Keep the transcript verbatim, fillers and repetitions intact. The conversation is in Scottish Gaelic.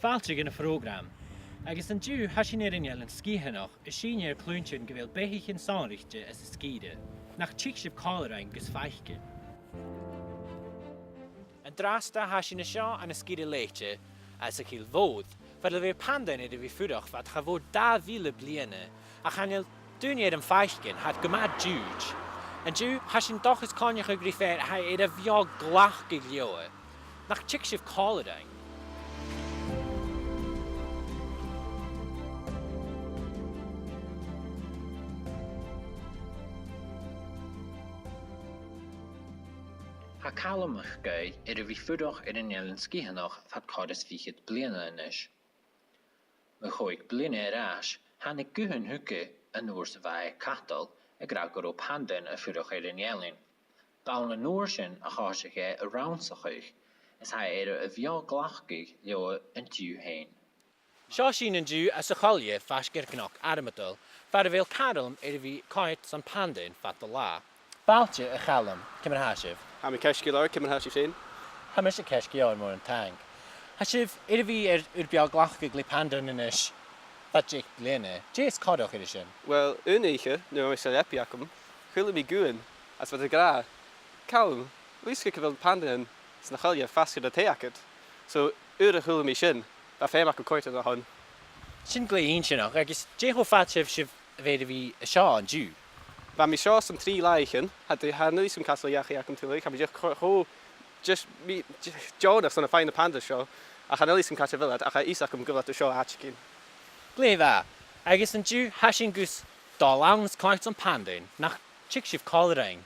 Fàilte gu na prògram. Agus an-diugh, tha sinn air an Eilean Sgitheanach, a' sìneadh air cluinntinn gu bheil beathaichean sònraichte anns an sgìre. Nach tig sibh còmhla rinn gus faicinn. An-dràsta tha sinn an seo ann an sgìre Leòdhais, anns a' Chill Mhòr, far a bheil pandan air a bhith a' fuireach fad cha mhòr dà mhìle bliadhna, ach chan eil daoine air am faicinn, tha iad gu math diùid. An-diugh, tha sinn an dòchas coinneachadh ri fear a tha air a bheò-ghlacadh leotha. Nach tig sibh còmhla rinn. Tha Calum MacAoidh air a bhith a' fuireach air an Eilean Sgitheanach fad còrr is fichead bliadhna a-nis. Mu chòig bliadhna air ais, thàinig guthan thuige an uair 's a bha e cadal ag ràdh gun robh pandan a' fuireach air an eilean. B' ann an uair sin a thòisich e a' rannsachadh, is tha e air a bheò-ghlacadh leotha an-diugh fhèin. Seo sinn an-diugh anns a' choille faisg air Cnoc Armadail, far a bheil Calum air a bhith a' coimhead son pandan fad an latha. Fàilte, a Chaluim, ciamar a tha sibh? Tha mi ceart gu leòr, ciamar a tha sibh fhèin? Tha mise ceart gu leòr, mòran taing. Tha sibh air a bhith air ur beò-ghlacadh le pandan a-nis fad deich bliadhna. Dè as coireach air sin? Uill, aon oidhche, nuair a bha mi san leabaidh agam, chuala mi guthan, is bha iad ag ràdh, Calum, luaisg gu bheil pandan sna coille faisg air an taigh agad. So, uair a chuala mi sin, bha feum agam coimhead air a shon. Sin glè inntinneach, agus dè cho fada 's a tha sibh air a bhith an seo an-diugh? Bha mi seo son trì làithean, tha, tha an uile sgoil a' dol a dh'fheuchainn agam tuilleadh, tha mi dìreach cho, cho, just mi, just deònach son a' faighinn na pandan seo, ach chan eil fhios agam càit a bheil iad, ach tha fhios agam gu bheil iad an seo àiteigin. Glè mhath, agus an-diugh tha sinn gus dol ann is coimhead son pandan, nach tig sibh còmhla rinn.